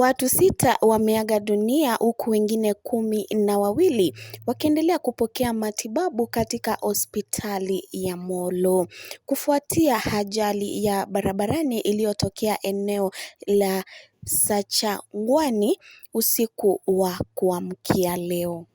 Watu 6 wameaga dunia huku wengine 12 wakiendelea kupokea matibabu katika hospitali ya Molo kufuatia ajali ya barabarani iliyotokea eneo la Sachangwani usiku wa kuamkia leo.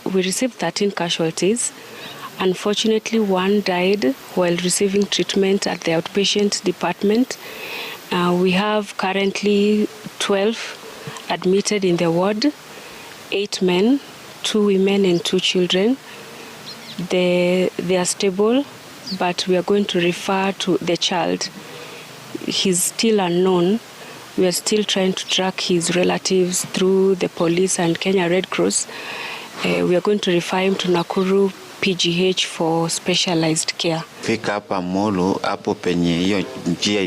We received 13 casualties. Unfortunately, one died while receiving treatment at the outpatient department. We have currently 12 admitted in the ward, 8 men, 2 women and 2 children. They are stable, but we are going to refer to the child. He's still unknown. We are still trying to track his relatives through the police and Kenya Red Cross. We are going to refer him to Nakuru PGH for specialized care. Fika hapa Molo, hapo penye hiyo njia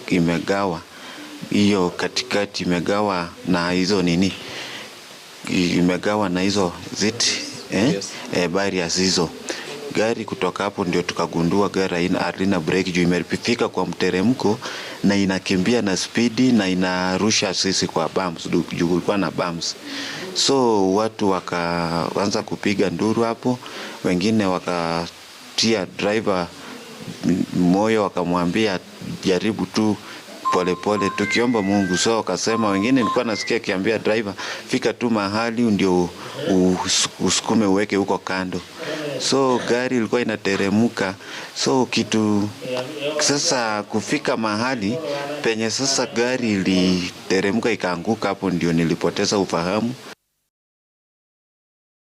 imegawa, hiyo katikati imegawa na hizo nini? Imegawa na hizo ziti, eh? Yes. Barriers hizo. Gari kutoka hapo ndio tukagundua gari halina brake juu imefika kwa mteremko na inakimbia na spidi na inarusha sisi kwa bumps, juu kulikuwa na bumps. So watu wakaanza kupiga nduru hapo, wengine wakatia driver moyo wakamwambia jaribu tu pole pole tukiomba Mungu. So wakasema, wengine nilikuwa nasikia akiambia driver fika tu mahali ndio usukume uweke huko kando. So gari ilikuwa inateremka. So kitu sasa kufika mahali penye sasa gari iliteremka ikaanguka, hapo ndio nilipoteza ufahamu.